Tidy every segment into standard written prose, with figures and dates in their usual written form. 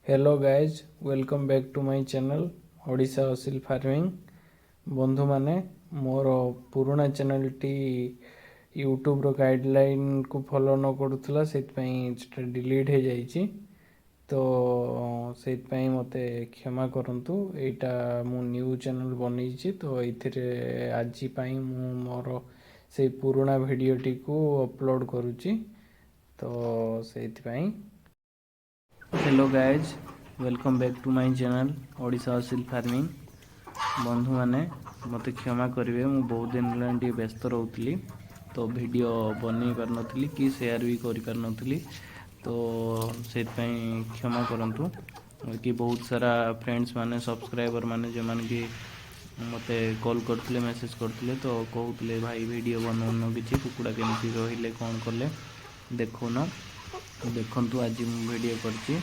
Hello guys, welcome back to my channel Odisha Asil farming. ବନ୍ଧୁମାନେ, ମୋର ପୁରୁଣା ଚ୍ୟାନେଲ୍ଟି ୟୁଟ୍ୟୁବ୍ର ଗାଇଡ଼ଲାଇନ୍କୁ follow ନ କରୁଥିଲା, ସେଥିପାଇଁ ସେଟା ଡିଲିଟ୍ ହେଇଯାଇଛି। ତ ସେଇଥିପାଇଁ ମୋତେ କ୍ଷମା କରନ୍ତୁ। ଏଇଟା ମୁଁ ନ୍ୟୁ ଚ୍ୟାନେଲ୍ ବନେଇଛି, ତ ଏଇଥିରେ ଆଜି ପାଇଁ ମୁଁ ମୋର ସେଇ ପୁରୁଣା ଭିଡ଼ିଓଟିକୁ ଅପଲୋଡ଼ କରୁଛି। ତ ସେଇଥିପାଇଁ hello guys, welcome back to my channel Odisha Asil farming. ବନ୍ଧୁମାନେ, ମୋତେ କ୍ଷମା କରିବେ, ମୁଁ ବହୁତ ଦିନ ହେଲାଣି ଟିକେ ବ୍ୟସ୍ତ ରହୁଥିଲି, ତ ଭିଡ଼ିଓ ବନେଇ ପାରୁନଥିଲି କି ସେୟାର ବି କରିପାରୁନଥିଲି। ତ ସେଇଥିପାଇଁ କ୍ଷମା କରନ୍ତୁ କି ବହୁତ ସାରା ଫ୍ରେଣ୍ଡସ୍ ମାନେ, ସବସ୍କ୍ରାଇବର୍ ମାନେ, ଯେଉଁମାନେ କି ମୋତେ କଲ୍ କରିଥିଲେ, ମେସେଜ୍ କରିଥିଲେ, ତ କହୁଥିଲେ, "ଭାଇ, ଭିଡ଼ିଓ ବନଉନ କିଛି, କୁକୁଡ଼ା କେମିତି ରହିଲେ, କ'ଣ କଲେ ଦେଖୁନ।" ଦେଖନ୍ତୁ, ଆଜି ମୁଁ ଭିଡ଼ିଓ କରିଛି।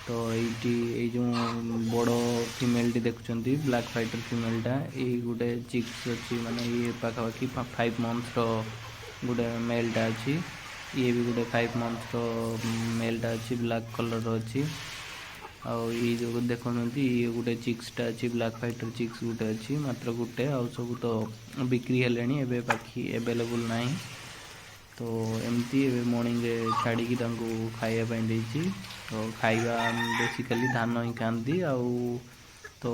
ତ ଏଇଠି ଏଇ ଯେଉଁ ବଡ଼ ଫିମେଲଟି ଦେଖୁଛନ୍ତି, ବ୍ଲାକ୍ ଫାଇଟର ଫିମେଲଟା, ଏଇ ଗୋଟେ ଚିକ୍ସ ଅଛି, ମାନେ ଇଏ ପାଖାପାଖି 5 ମନ୍ଥର ଗୋଟେ ମେଲ୍ଟା ଅଛି। ଇଏ ବି ଗୋଟେ 5 ମନ୍ଥର ମେଲ୍ଟା ଅଛି, ବ୍ଲାକ୍ କଲର୍ର ଅଛି। ଆଉ ଏଇ ଯେଉଁ ଦେଖୁଛନ୍ତି, ଇଏ ଗୋଟେ ଚିକ୍ସଟା ଅଛି, ବ୍ଲାକ୍ ଫାଇଟର ଚିକ୍ସ ଗୋଟେ ଅଛି, ମାତ୍ର ଗୋଟେ। ଆଉ ସବୁ ତ ବିକ୍ରି ହେଲେଣି, ଏବେ ପାଖି ଆଭେଲେବୁଲ୍ ନାହିଁ। ତ ଏମିତି ଏବେ ମର୍ଣ୍ଣିଂରେ ଛାଡ଼ିକି ତାଙ୍କୁ ଖାଇବା ପାଇଁ ଦେଇଛି। ତ ଖାଇବା ବେସିକାଲି ଧାନ ହିଁ ଖାଆନ୍ତି। ଆଉ ତ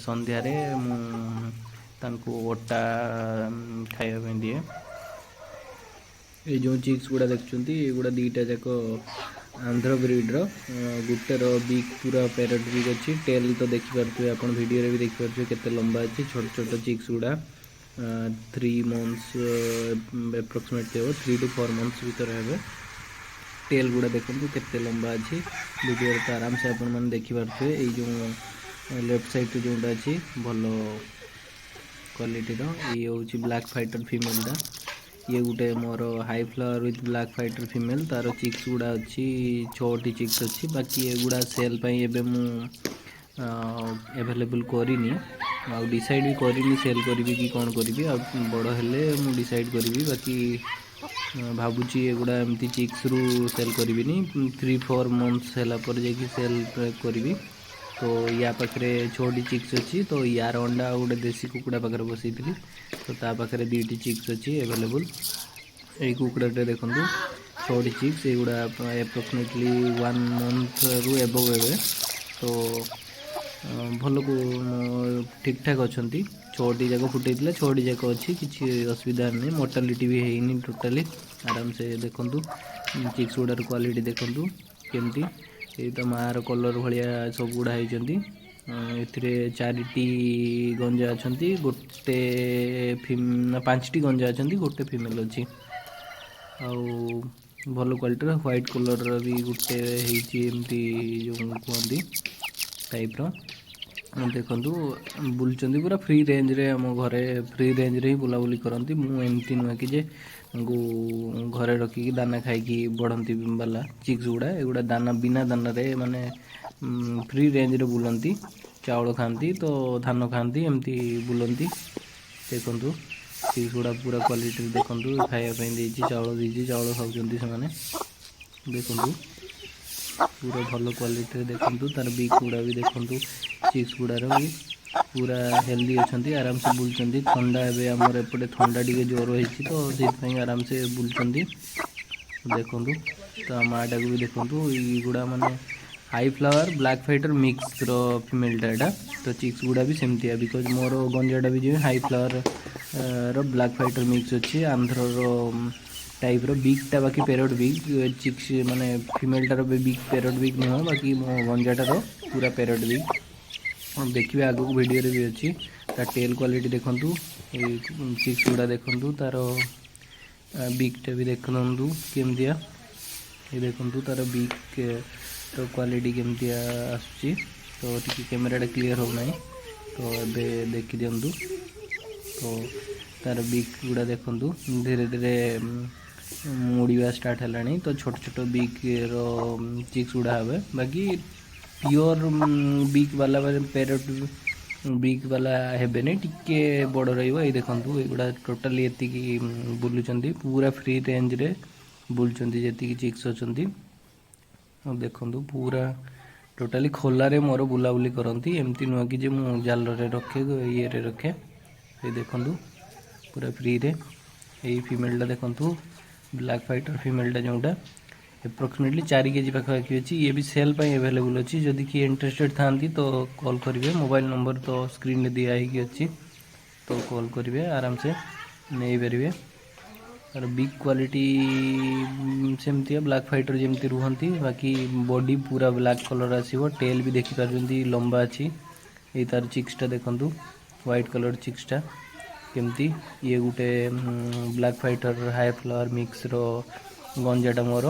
ସନ୍ଧ୍ୟାରେ ମୁଁ ତାଙ୍କୁ ଅଟା ଖାଇବା ପାଇଁ ଦିଏ। ଏଇ ଯେଉଁ ଚିକ୍ସ ଗୁଡ଼ା ଦେଖୁଛନ୍ତି, ଏଗୁଡ଼ା ଦୁଇଟା ଯାକ ଆନ୍ଧ୍ର ବ୍ରିଡ଼ର। ଗୋଟେର ବିକ୍ ପୁରା ପ୍ୟାରଟ୍ ବିକ୍ ଅଛି। ଟେଲ୍ ତ ଦେଖିପାରୁଥିବେ ଆପଣ, ଭିଡ଼ିଓରେ ବି ଦେଖିପାରୁଥିବେ କେତେ ଲମ୍ବା ଅଛି। ଛୋଟ ଛୋଟ ଚିକ୍ସ ଗୁଡ଼ା 3 ମନ୍ଥସ୍ ଆପ୍ରୋକ୍ସିମେଟଲି ହେବ, 3 ଟୁ 4 ମନ୍ଥସ୍ ଭିତରେ ହେବେ। ଟେଲ୍ ଗୁଡ଼ା ଦେଖନ୍ତୁ କେତେ ଲମ୍ବା ଅଛି। ଭିଡ଼ିଓରେ ତ ଆରାମସେ ଆପଣମାନେ ଦେଖିପାରୁଥିବେ। ଏଇ ଯେଉଁ ଲେଫ୍ଟ ସାଇଡ଼୍ରେ ଯେଉଁଟା ଅଛି, ଭଲ କ୍ୱାଲିଟିର, ଇଏ ହେଉଛି ବ୍ଲାକ୍ ଫାଇଟର ଫିମେଲଟା। ଇଏ ଗୋଟେ ମୋର high flyer with black fighter female। ତାର ଚିକ୍ସ ଗୁଡ଼ା ଅଛି, ଛଅଟି ଚିକ୍ସ ଅଛି। ବାକି ଏଗୁଡ଼ା ସେଲ୍ ପାଇଁ ଏବେ ମୁଁ ଆଭେଲେବୁଲ୍ କରିନି ଆଉ ଡିସାଇଡ଼୍ ବି କରିନି ସେଲ୍ କରିବି କି କ'ଣ କରିବି। ଆଉ ବଡ଼ ହେଲେ ମୁଁ ଡିସାଇଡ଼୍ କରିବି। ବାକି ଭାବୁଛି ଏଗୁଡ଼ା ଏମିତି ଚିକ୍ସରୁ ସେଲ୍ କରିବିନି, 3-4 ମନ୍ଥସ୍ ହେଲା ପରେ ଯାଇକି ସେଲ୍ କରିବି। ତ ୟା ପାଖରେ ଛଅଟି ଚିକ୍ସ ଅଛି। ତ ୟାର ଅଣ୍ଡା ଆଉ ଗୋଟେ ଦେଶୀ କୁକୁଡ଼ା ପାଖରେ ବସେଇଥିଲି, ତ ତା ପାଖରେ ଦୁଇଟି ଚିକ୍ସ ଅଛି ଆଭେଲେବୁଲ୍। ଏଇ କୁକୁଡ଼ାଟା ଦେଖନ୍ତୁ, ଛଅଟି ଚିକ୍ସ। ଏଗୁଡ଼ା ଆପ୍ରୋକ୍ସିମେଟଲି ୱାନ୍ ମନ୍ଥରୁ ଏବଭ୍ ହେବେ। ତ ଭଲକୁ ଠିକ୍ଠାକ୍ ଅଛନ୍ତି। ଛଅଟି ଯାକ ଫୁଟେଇଥିଲା, ଛଅଟି ଯାକ ଅଛି, କିଛି ଅସୁବିଧା ନାହିଁ। ମୋର୍ଟାଲିଟି ବି ହେଇନି ଟୋଟାଲି। ଆରାମସେ ଦେଖନ୍ତୁ, ଚିକ୍ସ ଗୁଡ଼ାର କ୍ୱାଲିଟି ଦେଖନ୍ତୁ କେମିତି। ଏଇ ତ ମାଆର କଲର୍ ଭଳିଆ ସବୁ ଗୁଡ଼ା ହେଇଛନ୍ତି। ଏଥିରେ ଚାରିଟି ଗଞ୍ଜା ଅଛନ୍ତି, ଗୋଟେ ନା ପାଞ୍ଚଟି ଗଞ୍ଜା ଅଛନ୍ତି, ଗୋଟେ ଫିମେଲ୍ ଅଛି। ଆଉ ଭଲ କ୍ୱାଲିଟିର ହ୍ୱାଇଟ୍ କଲର୍ର ବି ଗୋଟେ ହେଇଛି, ଏମିତି ଯେଉଁ କୁହନ୍ତି ଟାଇପ୍ର। ଦେଖନ୍ତୁ, ବୁଲୁଛନ୍ତି ପୁରା ଫ୍ରି ରେଞ୍ଜରେ। ଆମ ଘରେ ଫ୍ରି ରେଞ୍ଜରେ ହିଁ ବୁଲାବୁଲି କରନ୍ତି। ମୁଁ ଏମିତି ନୁହେଁ କି ଯେ ତାଙ୍କୁ ଘରେ ରଖିକି ଦାନା ଖାଇକି ବଢ଼ନ୍ତି ବାଲା ଚିକ୍ସ ଗୁଡ଼ା। ଏଗୁଡ଼ା ଦାନା ବିନା ଦାନାରେ ମାନେ ଫ୍ରି ରେଞ୍ଜରେ ବୁଲନ୍ତି। ଚାଉଳ ଖାଆନ୍ତି ତ ଧାନ ଖାଆନ୍ତି, ଏମିତି ବୁଲନ୍ତି। ଦେଖନ୍ତୁ, ଚିକ୍ସ ଗୁଡ଼ା ପୁରା କ୍ୱାଲିଟିରେ ଦେଖନ୍ତୁ। ଖାଇବା ପାଇଁ ଦେଇଛି, ଚାଉଳ ଦେଇଛି, ଚାଉଳ ଖାଉଛନ୍ତି ସେମାନେ। ଦେଖନ୍ତୁ, ପୁରା ଭଲ କ୍ୱାଲିଟିରେ ଦେଖନ୍ତୁ। ତାର ବିକ୍ ଗୁଡ଼ା ବି ଦେଖନ୍ତୁ। ଚିକ୍ସ ଗୁଡ଼ାର ବି ପୁରା ହେଲ୍ଦି ଅଛନ୍ତି, ଆରାମସେ ବୁଲୁଛନ୍ତି। ଥଣ୍ଡା ଏବେ ଆମର ଏପଟେ ଥଣ୍ଡା ଟିକେ ଜୋର ହେଇଛି, ତ ସେଇଥିପାଇଁ ଆରାମସେ ବୁଲୁଛନ୍ତି। ଦେଖନ୍ତୁ, ତ ମାଆଟାକୁ ବି ଦେଖନ୍ତୁ। ଏଇଗୁଡ଼ା ମାନେ ହାଇ ଫ୍ଲାୟାର ବ୍ଲାକ୍ ଫାଇଟର ମିକ୍ସର ଫିମେଲଟା ଏଇଟା। ତ ଚିକ୍ସ ଗୁଡ଼ା ବି ସେମିତିଆ, because ମୋର ଗଞ୍ଜାଟା ବି ଯେମିତି ହାଇ ଫ୍ଲାୟାର ର ବ୍ଲାକ୍ ଫାଇଟର ମିକ୍ସ ଅଛି, ଆନ୍ଧ୍ରର ଟାଇପ୍ର ବିକ୍ଟା। ବାକି ପ୍ୟାରଟ୍ ବିକ୍ ଚିକ୍ସ, ମାନେ ଫିମେଲଟାର ବି ବିକ୍ ପ୍ୟାରଟ୍ ବିକ୍ ନୁହଁ, ବାକି ମୋ ଗଞ୍ଜାଟାର ପୁରା ପ୍ୟାରଟ୍ ବିକ୍। ଦେଖିବେ, ଆଗକୁ ଭିଡ଼ିଓରେ ବି ଅଛି। ତା ଟେଲ୍ କ୍ୱାଲିଟି ଦେଖନ୍ତୁ, ଏଇ ଚିକ୍ସ ଗୁଡ଼ା ଦେଖନ୍ତୁ, ତାର ବିକ୍ଟା ବି ଦେଖନ୍ତୁ କେମିତିଆ। ଏ ଦେଖନ୍ତୁ, ତାର ବିକ୍ ର କ୍ୱାଲିଟି କେମିତିଆ ଆସୁଛି। ତ ଟିକେ କ୍ୟାମେରାଟା କ୍ଲିଅର୍ ହେଉନାହିଁ, ତ ଏବେ ଦେଖିଦିଅନ୍ତୁ। ତ ତାର ବିକ୍ ଗୁଡ଼ା ଦେଖନ୍ତୁ, ଧୀରେ ଧୀରେ ମୋଡ଼ିବା ଷ୍ଟାର୍ଟ ହେଲାଣି। ତ ଛୋଟ ଛୋଟ ବିକ୍ର ଚିକ୍ସ ଗୁଡ଼ା ହେବେ। ବାକି ପିଓର ବିକ୍ ବାଲା, ମାନେ ପ୍ୟାରଟ୍ ବିକ୍ ବାଲା ହେବେନି, ଟିକେ ବଡ଼ ରହିବ। ଏଇ ଦେଖନ୍ତୁ, ଏଗୁଡ଼ା ଟୋଟାଲି ଏତିକି ବୁଲୁଛନ୍ତି, ପୁରା ଫ୍ରି ରେଞ୍ଜରେ ବୁଲୁଛନ୍ତି ଯେତିକି ଚିକ୍ସ ଅଛନ୍ତି। ଦେଖନ୍ତୁ, ପୁରା ଟୋଟାଲି ଖୋଲାରେ ମୋର ବୁଲାବୁଲି କରନ୍ତି। ଏମିତି ନୁହଁ କି ଯେ ମୁଁ ଜାଲରେ ରଖେ, ଇଏରେ ରଖେ। ଏଇ ଦେଖନ୍ତୁ, ପୁରା ଫ୍ରିରେ। ଏଇ ଫିମେଲଟା ଦେଖନ୍ତୁ, ବ୍ଲାକ୍ ଫାଇଟର ଫିମେଲଟା, ଯେଉଁଟା ଆପ୍ରୋକ୍ସିମେଟଲି 4 କେଜି ପାଖାପାଖି ଅଛି। ଇଏ ବି ସେଲ୍ ପାଇଁ ଆଭେଲେବୁଲ୍ ଅଛି। ଯଦି କିଏ ଇଣ୍ଟରେଷ୍ଟେଡ୍ ଥାନ୍ତି ତ କଲ୍ କରିବେ। ମୋବାଇଲ ନମ୍ବର ତ ସ୍କ୍ରିନ୍ରେ ଦିଆ ହେଇକି ଅଛି, ତ କଲ୍ କରିବେ, ଆରାମସେ ନେଇପାରିବେ। ତାର ବିକ୍ କ୍ୱାଲିଟି ସେମିତିଆ ବ୍ଲାକ୍ ଫାଇଟର ଯେମିତି ରୁହନ୍ତି, ବାକି ବଡି ପୁରା ବ୍ଲାକ୍ କଲର୍ ଆସିବ। ଟେଲ୍ ବି ଦେଖିପାରୁଛନ୍ତି, ଲମ୍ବା ଅଛି। ଏଇ ତାର ଚିକ୍ସଟା ଦେଖନ୍ତୁ, ହ୍ୱାଇଟ୍ କଲର୍ ଚିକ୍ସଟା କେମିତି। ଇଏ ଗୋଟେ black fighter high flyer mixture ଗଞ୍ଜାଟା ମୋର।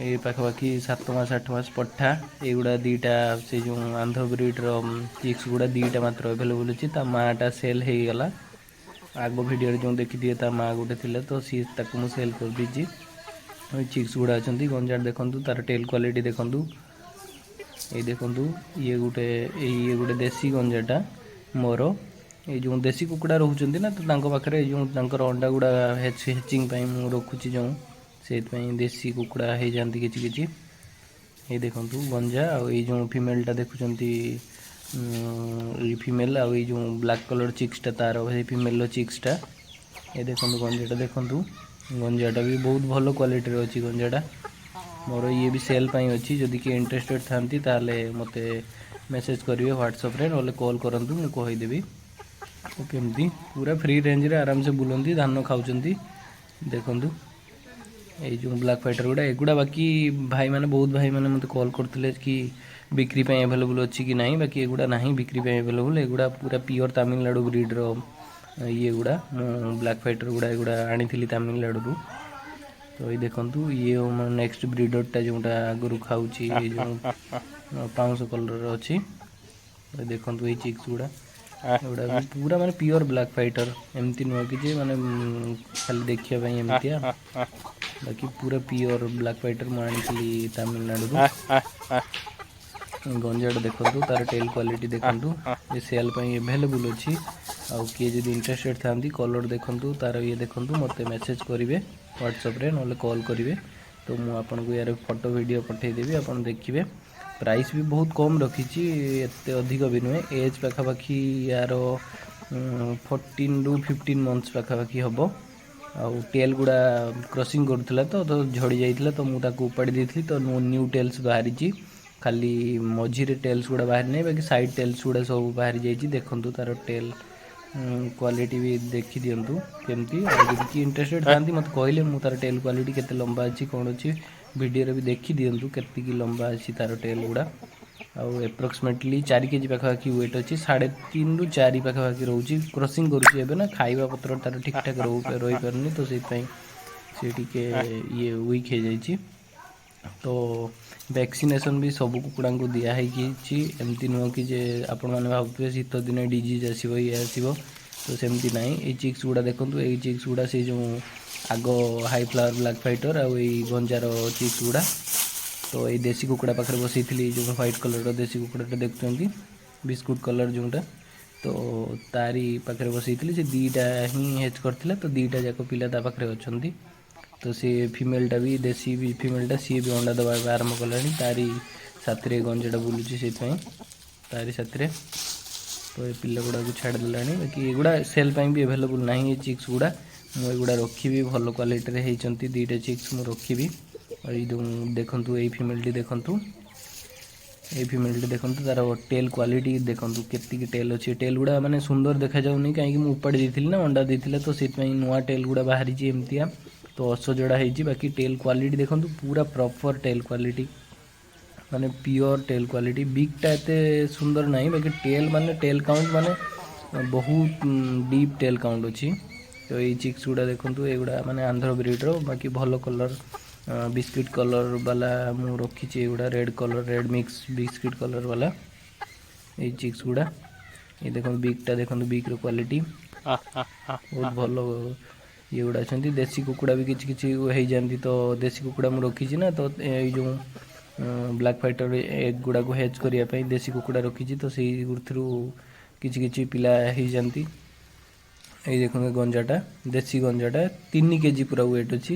ଏଇ ପାଖାପାଖି 7 ମାସ 8 ମାସ ପଠା। ଏଇଗୁଡ଼ା ଦୁଇଟା ସେ ଯେଉଁ ଆନ୍ଧ୍ର ବ୍ରିଡ଼ର ଚିକ୍ସ ଗୁଡ଼ା ଦୁଇଟା ମାତ୍ର ଆଭେଲେବୁଲ୍ ଅଛି। ତା ମାଆଟା ସେଲ୍ ହେଇଗଲା। ଆଗ ଭିଡ଼ିଓରେ ଯେଉଁ ଦେଖିଥିବେ, ତା ମାଆ ଗୋଟେ ଥିଲା, ତ ସିଏ ତାକୁ ମୁଁ ସେଲ୍ କରିଦେଇଛି। ଚିକ୍ସ ଗୁଡ଼ା ଅଛନ୍ତି। ଗଞ୍ଜାଟା ଦେଖନ୍ତୁ, ତାର ଟେଲ୍ କ୍ୱାଲିଟି ଦେଖନ୍ତୁ। ଏଇ ଦେଖନ୍ତୁ, ଇଏ ଗୋଟେ, ଏଇ ଇଏ ଗୋଟେ ଦେଶୀ ଗଞ୍ଜାଟା ମୋର। ଏଇ ଯେଉଁ ଦେଶୀ କୁକୁଡ଼ା ରହୁଛନ୍ତି ନା, ତ ତାଙ୍କ ପାଖରେ ଏଇ ଯେଉଁ ତାଙ୍କର ଅଣ୍ଡା ଗୁଡ଼ା ହେଚିଂ ପାଇଁ ମୁଁ ରଖୁଛି ଯେଉଁ, ସେଇଥିପାଇଁ ଦେଶୀ କୁକୁଡ଼ା ହେଇଯାଆନ୍ତି କିଛି କିଛି। ଏଇ ଦେଖନ୍ତୁ ଗଞ୍ଜା। ଆଉ ଏଇ ଯେଉଁ ଫିମେଲଟା ଦେଖୁଛନ୍ତି, ଏଇ ଫିମେଲ ଆଉ ଏଇ ଯେଉଁ ବ୍ଲାକ୍ କଲର୍ ଚିକ୍ସଟା ତାର, ସେଇ ଫିମେଲର ଚିକ୍ସଟା। ଏ ଦେଖନ୍ତୁ, ଗଞ୍ଜାଟା ଦେଖନ୍ତୁ। ଗଞ୍ଜାଟା ବି ବହୁତ ଭଲ କ୍ୱାଲିଟିର ଅଛି ଗଞ୍ଜାଟା ମୋର। ଇଏ ବି ସେଲ୍ ପାଇଁ ଅଛି। ଯଦି କିଏ ଇଣ୍ଟରେଷ୍ଟେଡ୍ ଥାନ୍ତି, ତାହେଲେ ମୋତେ ମେସେଜ୍ କରିବେ ହ୍ୱାଟ୍ସଆପ୍ରେ, ନହେଲେ କଲ୍ କରନ୍ତୁ, ମୁଁ କହିଦେବି। କେମିତି ପୁରା ଫ୍ରି ରେଞ୍ଜରେ ଆରାମସେ ବୁଲନ୍ତି, ଧାନ ଖାଉଛନ୍ତି। ଦେଖନ୍ତୁ ଏଇ ଯେଉଁ ବ୍ଲାକ୍ ଫାଇଟର ଗୁଡ଼ା, ଏଗୁଡ଼ା। ବାକି ଭାଇମାନେ, ବହୁତ ଭାଇମାନେ ମୋତେ କଲ୍ କରୁଥିଲେ କି ବିକ୍ରି ପାଇଁ ଆଭେଲେବୁଲ୍ ଅଛି କି ନାହିଁ। ବାକି ଏଗୁଡ଼ା ନାହିଁ ବିକ୍ରି ପାଇଁ ଆଭେଲେବୁଲ୍। ଏଗୁଡ଼ା ପୁରା ପିଓର ତାମିଲନାଡ଼ୁ ବ୍ରିଡ଼ର ଇଏ ଗୁଡ଼ା। ମୁଁ ବ୍ଲାକ୍ ଫାଇଟର ଗୁଡ଼ା ଏଗୁଡ଼ା ଆଣିଥିଲି ତାମିଲନାଡ଼ୁରୁ। ତ ଏଇ ଦେଖନ୍ତୁ, ଇଏ ନେକ୍ସଟ ବ୍ରିଡ଼ରଟା, ଯେଉଁଟା ଆଗରୁ ଖାଉଛି, ଏଇ ଯେଉଁ ପାଉଁଶ କଲର୍ର ଅଛି। ଏ ଦେଖନ୍ତୁ ଏଇ ଚିକ୍ସ ଗୁଡ଼ା, ଏଗୁଡ଼ା ବି ପୁରା ମାନେ ପିଓର ବ୍ଲାକ୍ ଫାଇଟର। ଏମିତି ନୁହଁ କି ଯେ ମାନେ ଖାଲି ଦେଖିବା ପାଇଁ ଏମିତିଆ, ବାକି ପୁରା ପିଓର ବ୍ଲାକ୍ ଫାଇଟର ମୁଁ ଆଣିଥିଲି ତାମିଲନାଡ଼ୁରୁ। ଗଞ୍ଜାଟା ଦେଖନ୍ତୁ, ତାର ଟେଲ୍ କ୍ୱାଲିଟି ଦେଖନ୍ତୁ। ଏ ସେଲ୍ ପାଇଁ ଆଭେଲେବୁଲ୍ ଅଛି। ଆଉ କିଏ ଯଦି ଇଣ୍ଟରେଷ୍ଟେଡ୍ ଥାନ୍ତି, କଲର୍ ଦେଖନ୍ତୁ ତାର, ଇଏ ଦେଖନ୍ତୁ, ମୋତେ ମେସେଜ୍ କରିବେ ହ୍ୱାଟ୍ସଆପ୍ରେ, ନହେଲେ କଲ୍ କରିବେ। ତ ମୁଁ ଆପଣଙ୍କୁ ୟାର ଫଟୋ ଭିଡ଼ିଓ ପଠାଇଦେବି, ଆପଣ ଦେଖିବେ। ପ୍ରାଇସ୍ ବି ବହୁତ କମ୍ ରଖିଛି, ଏତେ ଅଧିକ ବି ନୁହେଁ। ଏଜ୍ ପାଖାପାଖି ୟାର 14ରୁ 15 ମନ୍ଥସ୍ ପାଖାପାଖି ହେବ। ଆଉ ଟେଲ୍ ଗୁଡ଼ା କ୍ରସିଂ କରୁଥିଲା, ତ ଝଡ଼ି ଯାଇଥିଲା, ତ ମୁଁ ତାକୁ ଉପାଡ଼ି ଦେଇଥିଲି। ତ ନ୍ୟୁ ଟେଲ୍ସ ବାହାରିଛି। ଖାଲି ମଝିରେ ଟେଲ୍ସ ଗୁଡ଼ା ବାହାରି ନାହିଁ, ବାକି ସାଇଡ଼୍ ଟେଲ୍ସ ଗୁଡ଼ା ସବୁ ବାହାରି ଯାଇଛି। ଦେଖନ୍ତୁ, ତାର ଟେଲ୍ କ୍ୱାଲିଟି ବି ଦେଖିଦିଅନ୍ତୁ କେମିତି। ଆଉ ଯଦି କିଏ ଇଣ୍ଟରେଷ୍ଟେଡ୍ ଥାନ୍ତି, ମୋତେ କହିଲେ ମୁଁ ତାର ଟେଲ୍ କ୍ୱାଲିଟି କେତେ ଲମ୍ବା ଅଛି, କ'ଣ ଅଛି, ଭିଡ଼ିଓରେ ବି ଦେଖିଦିଅନ୍ତୁ କେତିକି ଲମ୍ବା ଅଛି ତାର ଟେଲ୍ ଗୁଡ଼ା। ଆଉ ଆପ୍ରୋକ୍ସିମେଟଲି 4 କେଜି ପାଖାପାଖି ୱେଟ୍ ଅଛି, 3.5ରୁ 4 ପାଖାପାଖି ରହୁଛି। କ୍ରସିଂ କରୁଛି ଏବେ ନା, ଖାଇବା ପତ୍ର ତାର ଠିକ୍ ଠାକ୍ ରହିପାରୁନି, ତ ସେଇଥିପାଇଁ ସେ ଟିକେ ଇଏ ୱିକ୍ ହେଇଯାଇଛି। ତ ଭ୍ୟାକ୍ସିନେସନ୍ ବି ସବୁ କୁକୁଡ଼ାଙ୍କୁ ଦିଆ ହେଇଛି। ଏମିତି ନୁହଁ କି ଯେ ଆପଣମାନେ ଭାବୁଥିବେ ଶୀତ ଦିନେ ଡିଜିଜ୍ ଆସିବ, ଇଏ ଆସିବ, ତ ସେମିତି ନାହିଁ। ଏଇ ଚିକ୍ସ ଗୁଡ଼ା ଦେଖନ୍ତୁ। ଏଇ ଚିକ୍ସ ଗୁଡ଼ା ସେଇ ଯେଉଁ ଆଗ ହାଇ ଫ୍ଲାୟର ବ୍ଲାକ୍ ଫାଇଟର ଆଉ ଏଇ ଗଞ୍ଜାର ଚିକ୍ସ ଗୁଡ଼ା। ତ ଏଇ ଦେଶୀ କୁକୁଡ଼ା ପାଖରେ ବସେଇଥିଲି। ଏଇ ଯେଉଁ ହ୍ୱାଇଟ୍ କଲର୍ର ଦେଶୀ କୁକୁଡ଼ାଟା ଦେଖୁଛନ୍ତି, ବିସ୍କୁଟ୍ କଲର୍ ଯେଉଁଟା, ତ ତାରି ପାଖରେ ବସେଇଥିଲି। ସେ ଦୁଇଟା ହିଁ ହେଚ୍ କରିଥିଲା, ତ ଦୁଇଟା ଯାକ ପିଲା ତା ପାଖରେ ଅଛନ୍ତି। ତ ସେ ଫିମେଲଟା ବି, ଦେଶୀ ବି ଫିମେଲଟା, ସିଏ ବି ଅଣ୍ଡା ଦେବା ଏବେ ଆରମ୍ଭ କଲାଣି। ତାରି ସାଥିରେ ଗଞ୍ଜାଟା ବୁଲୁଛି, ସେଇଥିପାଇଁ ତାରି ସାଥିରେ। ତ ଏ ପିଲା ଗୁଡ଼ାକୁ ଛାଡ଼ିଦେଲାଣି। ବାକି ଏଗୁଡ଼ା ସେଲ୍ ପାଇଁ ବି ଆଭେଲେବୁଲ୍ ନାହିଁ। ଏ ଚିକ୍ସ ଗୁଡ଼ା ମୁଁ ଏଗୁଡ଼ା ରଖିବି। ଭଲ କ୍ୱାଲିଟିରେ ହେଇଛନ୍ତି, ଦୁଇଟା ଚିକ୍ସ ମୁଁ ରଖିବି। ଆଉ ଏଇ ଯେଉଁ ଦେଖନ୍ତୁ, ଏଇ ଫିମେଲଟି ଦେଖନ୍ତୁ, ଏଇ ଫିମେଲଟି ଦେଖନ୍ତୁ, ତାର ଟେଲ୍ କ୍ୱାଲିଟି ଦେଖନ୍ତୁ, କେତିକି ଟେଲ୍ ଅଛି। ଟେଲ୍ ଗୁଡ଼ା ମାନେ ସୁନ୍ଦର ଦେଖାଯାଉନି, କାହିଁକି ମୁଁ ଉପାଡ଼ି ଦେଇଥିଲି ନା, ଅଣ୍ଡା ଦେଇଥିଲା, ତ ସେଇଥିପାଇଁ ନୂଆ ଟେଲ୍ ଗୁଡ଼ା ବାହାରିଛି ଏମିତିଆ, ତ ଅସଜଡ଼ା ହେଇଛି। ବାକି ଟେଲ୍ କ୍ୱାଲିଟି ଦେଖନ୍ତୁ, ପୁରା ପ୍ରପର୍ ଟେଲ୍ କ୍ୱାଲିଟି, ମାନେ ପିଓର ଟେଲ୍ କ୍ୱାଲିଟି। ବିକ୍ଟା ଏତେ ସୁନ୍ଦର ନାହିଁ, ବାକି ଟେଲ୍ ମାନେ ଟେଲ୍ କାଉଣ୍ଟ ମାନେ ବହୁତ ଡିପ୍ ଟେଲ୍ କାଉଣ୍ଟ ଅଛି। ତ ଏଇ ଚିକ୍ସ ଗୁଡ଼ା ଦେଖନ୍ତୁ, ଏଗୁଡ଼ା ମାନେ ଆନ୍ଧ୍ର ବ୍ରିଡ଼ର, ବାକି ଭଲ କଲର୍, ବିସ୍କିଟ୍ କଲର୍ ବାଲା ମୁଁ ରଖିଛି ଏଗୁଡ଼ା। Red colour, red mix biscuit colour ବାଲା ଏଇ ଚିକ୍ସ ଗୁଡ଼ା। ଏଇ ଦେଖନ୍ତୁ, ବିକ୍ଟା ଦେଖନ୍ତୁ, ବିକ୍ର କ୍ୱାଲିଟି ବହୁତ ଭଲ। ଇଏ ଗୁଡ଼ା ଅଛନ୍ତି। ଦେଶୀ କୁକୁଡ଼ା ବି କିଛି କିଛି ହେଇଯାନ୍ତି, ତ ଦେଶୀ କୁକୁଡ଼ା ମୁଁ ରଖିଛି ନା, ତ ଏଇ ଯେଉଁ ବ୍ଲାକ୍ ଫାଇଟର ଏଗ୍ ଗୁଡ଼ାକୁ ହେଚ୍ କରିବା ପାଇଁ ଦେଶୀ କୁକୁଡ଼ା ରଖିଛି, ତ ସେଇଥିରୁ କିଛି କିଛି ପିଲା ହେଇଯାନ୍ତି। ଏଇ ଦେଖନ୍ତୁ ଗଞ୍ଜାଟା, ଦେଶୀ ଗଞ୍ଜାଟା, 3 କେଜି ପୁରା ୱେଟ୍ ଅଛି।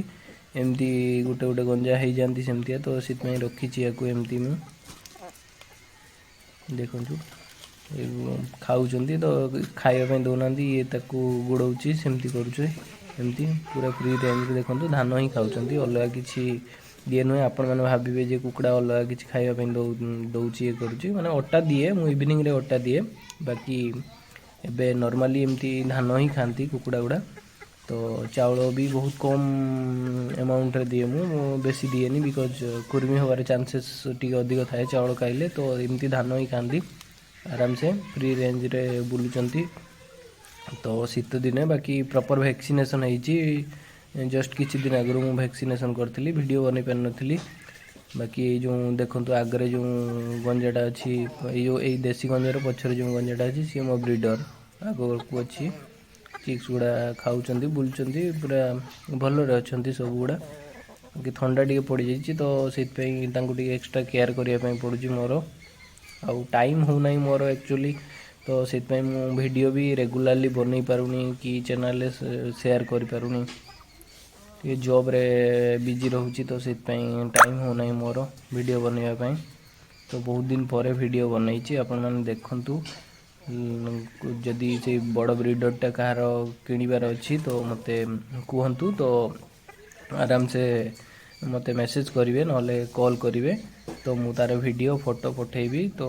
ଏମିତି ଗୋଟେ ଗୋଟେ ଗଞ୍ଜା ହେଇଯାନ୍ତି ସେମିତିଆ, ତ ସେଥିପାଇଁ ରଖିଛି ୟାକୁ ଏମିତି ମୁଁ। ଦେଖନ୍ତୁ, ଏ ଖାଉଛନ୍ତି ତ, ଖାଇବା ପାଇଁ ଦେଉନାହାନ୍ତି, ଇଏ ତାକୁ ଗୋଡ଼ଉଛି, ସେମିତି କରୁଛି। ଏମିତି ପୁରା ଫ୍ରି ରେଞ୍ଜରେ ଦେଖନ୍ତୁ, ଧାନ ହିଁ ଖାଉଛନ୍ତି, ଅଲଗା କିଛି ଇଏ ନୁହେଁ। ଆପଣମାନେ ଭାବିବେ ଯେ କୁକୁଡ଼ା ଅଲଗା କିଛି ଖାଇବା ପାଇଁ ଦେଉଛି, ଇଏ କରୁଛି। ମାନେ ଅଟା ଦିଏ ମୁଁ, ଇଭିନିଂରେ ଅଟା ଦିଏ। ବାକି ଏବେ ନର୍ମାଲି ଏମିତି ଧାନ ହିଁ ଖାଆନ୍ତି କୁକୁଡ଼ା ଗୁଡ଼ା। ତ ଚାଉଳ ବି ବହୁତ କମ୍ ଆମାଉଣ୍ଟରେ ଦିଏ ମୁଁ। ମୁଁ ବେଶୀ ଦିଏନି, because କୁର୍ମି ହେବାର ଚାନ୍ସେସ୍ ଟିକେ ଅଧିକ ଥାଏ ଚାଉଳ ଖାଇଲେ। ତ ଏମିତି ଧାନ ହିଁ ଖାଆନ୍ତି, ଆରାମସେ ଫ୍ରି ରେଞ୍ଜରେ ବୁଲୁଛନ୍ତି। ତ ଶୀତ ଦିନେ ବାକି ପ୍ରପର୍ ଭ୍ୟାକ୍ସିନେସନ୍ ହେଇଛି। ଜଷ୍ଟ କିଛି ଦିନ ଆଗରୁ ମୁଁ ଭ୍ୟାକ୍ସିନେସନ୍ କରିଥିଲି, ଭିଡ଼ିଓ ବନେଇ ପାରିନଥିଲି। ବାକି ଏଇ ଯେଉଁ ଦେଖନ୍ତୁ, ଆଗରେ ଯେଉଁ ଗଞ୍ଜାଟା ଅଛି, ଏଇ ଯେଉଁ ଏଇ ଦେଶୀ ଗଞ୍ଜାର ପଛରେ ଯେଉଁ ଗଞ୍ଜାଟା ଅଛି, ସିଏ ମୋ ବ୍ରିଡ଼ର୍। ଆଗକୁ ଅଛି, ଚିକ୍ସ ଗୁଡ଼ା ଖାଉଛନ୍ତି, ବୁଲୁଛନ୍ତି, ପୁରା ଭଲରେ ଅଛନ୍ତି ସବୁଗୁଡ଼ା। ବାକି ଥଣ୍ଡା ଟିକେ ପଡ଼ିଯାଇଛି, ତ ସେଇଥିପାଇଁ ତାଙ୍କୁ ଟିକେ ଏକ୍ସଟ୍ରା କେୟାର କରିବା ପାଇଁ ପଡ଼ୁଛି ମୋର। ଆଉ ଟାଇମ୍ ହେଉନାହିଁ ମୋର ଆକ୍ଚୁଆଲି, ତ ସେଇଥିପାଇଁ ମୁଁ ଭିଡ଼ିଓ ବି ରେଗୁଲାରଲି ବନେଇ ପାରୁନି କି ଚ୍ୟାନେଲରେ ସେୟାର କରିପାରୁନି। ଟିକେ ଜବ୍ରେ ବିଜି ରହୁଛି, ତ ସେଇଥିପାଇଁ ଟାଇମ୍ ହେଉନାହିଁ ମୋର ଭିଡ଼ିଓ ବନେଇବା ପାଇଁ। ତ ବହୁତ ଦିନ ପରେ ଭିଡ଼ିଓ ବନେଇଛି, ଆପଣମାନେ ଦେଖନ୍ତୁ। ଯଦି ସେଇ ବଡ଼ ବ୍ରିଡ଼ରଟା କାହାର କିଣିବାର ଅଛି, ତ ମୋତେ କୁହନ୍ତୁ। ତ ଆରାମସେ ମୋତେ ମେସେଜ୍ କରିବେ, ନହେଲେ କଲ୍ କରିବେ, ତ ମୁଁ ତା'ର ଭିଡ଼ିଓ ଫଟୋ ପଠାଇବି। ତ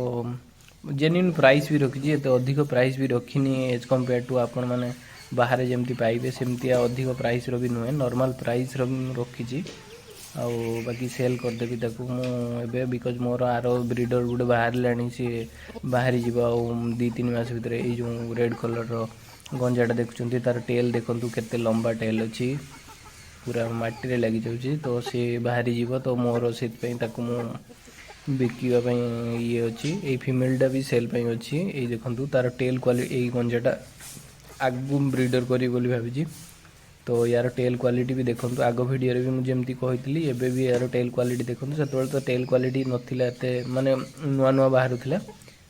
ଜେନ୍ୟୁନ୍ ପ୍ରାଇସ୍ ବି ରଖିଛି, ଏତେ ଅଧିକ ପ୍ରାଇସ୍ ବି ରଖିନି। ଏଜ୍ କମ୍ପେୟାର ଟୁ ଆପଣମାନେ ବାହାରେ ଯେମିତି ପାଇବେ, ସେମିତିଆ ଅଧିକ ପ୍ରାଇସ୍ର ବି ନୁହେଁ, ନର୍ମାଲ୍ ପ୍ରାଇସ୍ର ବି ମୁଁ ରଖିଛି। ଆଉ ବାକି ସେଲ୍ କରିଦେବି ତାକୁ ମୁଁ ଏବେ, because ମୋର ଆର ବ୍ରିଡ଼ର ଗୋଟେ ବାହାରିଲାଣି, ସିଏ ବାହାରିଯିବ ଆଉ 2-3 ମାସ ଭିତରେ। ଏଇ ଯେଉଁ ରେଡ଼୍ କଲର୍ର ଗଞ୍ଜାଟା ଦେଖୁଛନ୍ତି, ତାର ଟେଲ୍ ଦେଖନ୍ତୁ, କେତେ ଲମ୍ବା ଟେଲ୍ ଅଛି, ପୁରା ମାଟିରେ ଲାଗିଯାଉଛି। ତ ସିଏ ବାହାରିଯିବ, ତ ମୋର ସେଥିପାଇଁ ତାକୁ ମୁଁ ବିକିବା ପାଇଁ ଇଏ ଅଛି। ଏଇ ଫିମେଲଟା ବି ସେଲ୍ ପାଇଁ ଅଛି। ଏଇ ଦେଖନ୍ତୁ ତାର ଟେଲ୍ କ୍ୱାଲିଟି। ଏଇ ଗଞ୍ଜାଟା ଆଗକୁ ମୁଁ ବ୍ରିଡ଼ର କରିବି ବୋଲି ଭାବିଛି। ତ ୟାର ଟେଲ୍ କ୍ୱାଲିଟି ବି ଦେଖନ୍ତୁ। ଆଗ ଭିଡ଼ିଓରେ ବି ମୁଁ ଯେମିତି କହିଥିଲି, ଏବେ ବି ୟାର ଟେଲ୍ କ୍ୱାଲିଟି ଦେଖନ୍ତୁ। ସେତେବେଳେ ତ ଟେଲ୍ କ୍ୱାଲିଟି ନଥିଲା ଏତେ, ମାନେ ନୂଆ ନୂଆ ବାହାରୁଥିଲା।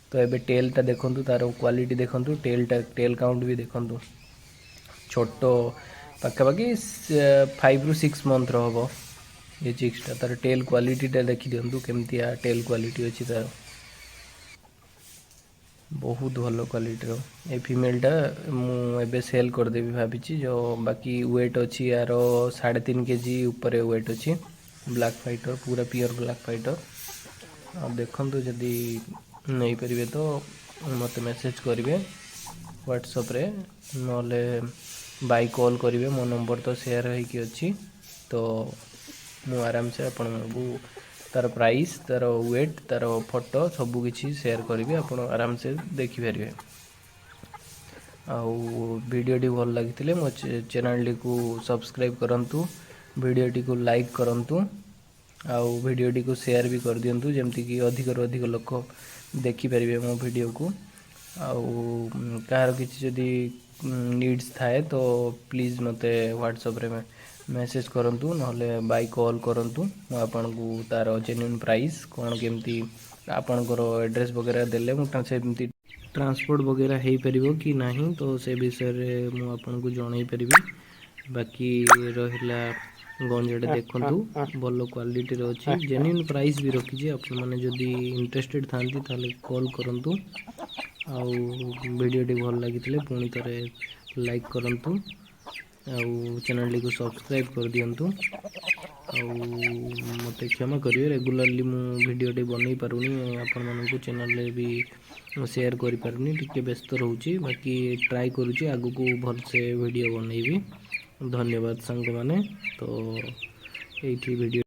ତ ଏବେ ଟେଲ୍ଟା ଦେଖନ୍ତୁ, ତାର କ୍ୱାଲିଟି ଦେଖନ୍ତୁ, ଟେଲ୍ଟା, ଟେଲ୍ କାଉଣ୍ଟ ବି ଦେଖନ୍ତୁ। ଛୋଟ, ପାଖାପାଖି 5ରୁ 6 ମନ୍ଥର ହେବ ଏ ଚିକ୍ସଟା। ତାର ଟେଲ୍ କ୍ୱାଲିଟିଟା ଦେଖିଦିଅନ୍ତୁ, କେମିତିଆ ଟେଲ୍ କ୍ୱାଲିଟି ଅଛି ତାର, ବହୁତ ଭଲ କ୍ୱାଲିଟିର। ଏ ଫିମେଲଟା ମୁଁ ଏବେ ସେଲ୍ କରିଦେବି ଭାବିଛି। ଯେଉଁ ବାକି ୱେଟ୍ ଅଛି ୟାର 3.5 କେଜି ଉପରେ ୱେଟ୍ ଅଛି। ବ୍ଲାକ୍ ଫାଇଟର, ପୁରା ପିଓର ବ୍ଲାକ୍ ଫାଇଟର। ଆଉ ଦେଖନ୍ତୁ, ଯଦି ନେଇପାରିବେ ତ ମୋତେ ମେସେଜ୍ କରିବେ ହ୍ୱାଟ୍ସଆପ୍ରେ, ନହେଲେ ବାଇ କଲ୍ କରିବେ। ମୋ ନମ୍ବର ତ ସେୟାର ହେଇକି ଅଛି। ତ ମୁଁ ଆରାମସେ ଆପଣଙ୍କୁ ତାର ପ୍ରାଇସ୍, ତାର ୱେଟ୍, ତାର ଫଟୋ ସବୁ କିଛି ସେୟାର କରିବି, ଆପଣ ଆରାମସେ ଦେଖିପାରିବେ। ଆଉ ଭିଡ଼ିଓଟି ଭଲ ଲାଗିଥିଲେ ମୋ ଚ୍ୟାନେଲଟିକୁ ସବସ୍କ୍ରାଇବ୍ କରନ୍ତୁ, ଭିଡ଼ିଓଟିକୁ ଲାଇକ୍ କରନ୍ତୁ ଆଉ ଭିଡ଼ିଓଟିକୁ ସେୟାର ବି କରିଦିଅନ୍ତୁ, ଯେମିତିକି ଅଧିକରୁ ଅଧିକ ଲୋକ ଦେଖିପାରିବେ ମୋ ଭିଡ଼ିଓକୁ। ଆଉ କାହାର କିଛି ଯଦି ନିଡ଼୍ସ ଥାଏ, ତ ପ୍ଲିଜ୍ ମୋତେ ହ୍ୱାଟ୍ସଆପ୍ରେ ମେସେଜ୍ କରନ୍ତୁ, ନହେଲେ ବାଇ କଲ୍ କରନ୍ତୁ। ମୁଁ ଆପଣଙ୍କୁ ତା'ର ଜେନ୍ୟୁନ୍ ପ୍ରାଇସ୍ କ'ଣ କେମିତି, ଆପଣଙ୍କର ଆଡ୍ରେସ୍ ବଗେରା ଦେଲେ ମୁଁ ସେମିତି ଟ୍ରାନ୍ସପୋର୍ଟ ବଗେରା ହେଇପାରିବ କି ନାହିଁ, ତ ସେ ବିଷୟରେ ମୁଁ ଆପଣଙ୍କୁ ଜଣାଇ ପାରିବି। ବାକି ରହିଲା ଗଞ୍ଜାଟା ଦେଖନ୍ତୁ, ଭଲ କ୍ୱାଲିଟିର ଅଛି, ଜେନ୍ୟୁନ୍ ପ୍ରାଇସ୍ ବି ରଖିଛି। ଆପଣମାନେ ଯଦି ଇଣ୍ଟରେଷ୍ଟେଡ଼ ଥାନ୍ତି, ତାହେଲେ କଲ୍ କରନ୍ତୁ। ଆଉ ଭିଡ଼ିଓଟି ଭଲ ଲାଗିଥିଲେ ପୁଣି ଥରେ ଲାଇକ୍ କରନ୍ତୁ ଆଉ ଚ୍ୟାନେଲଟିକୁ ସବସ୍କ୍ରାଇବ୍ କରିଦିଅନ୍ତୁ। ଆଉ ମୋତେ କ୍ଷମା କରିବେ, ରେଗୁଲାରଲି ମୁଁ ଭିଡ଼ିଓଟି ବନେଇ ପାରୁନି, ଆପଣମାନଙ୍କୁ ଚ୍ୟାନେଲରେ ବି ସେୟାର କରିପାରୁନି, ଟିକେ ବ୍ୟସ୍ତ ରହୁଛି। ବାକି ଟ୍ରାଏ କରୁଛି, ଆଗକୁ ଭଲସେ ଭିଡ଼ିଓ ବନେଇବି। ଧନ୍ୟବାଦ ସାଙ୍ଗମାନେ। ତ ଏଇଠି ଭିଡ଼ିଓ